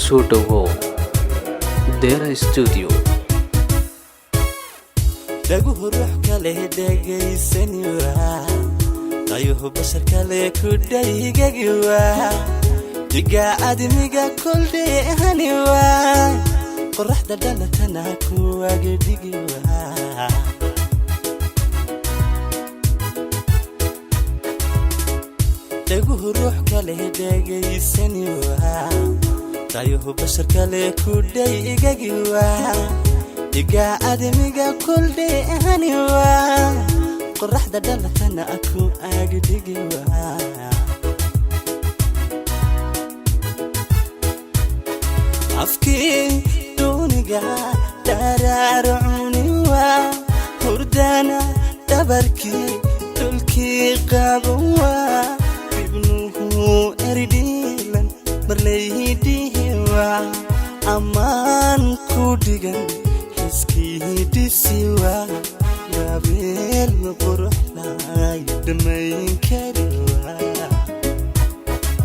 Soo dhowow Deera Studio. Dhaguhu ruux kale dhegaysani waa, dayuhu bashar kale ku dhaygagi waa, diga admiga koldheehani waa, qoraxda dhalatana kuwagidhigi waa. Dhaguhu ruux kale dhegaysani waa, dayuhu bashar kale ku dhaygagi waa, diga admiga koldheehani waa, qoraxda dhalatana ku agdhigi waa. Afkii duuniga dharaaro cuni waa, hurdana dhabarkii dhulkii qaban waa, ibnuhu eridhiilan marlaydihi waa, ammaan ku dhigan xiskii dhisi waa, gaabeel quruxlay dhammayn kari waa.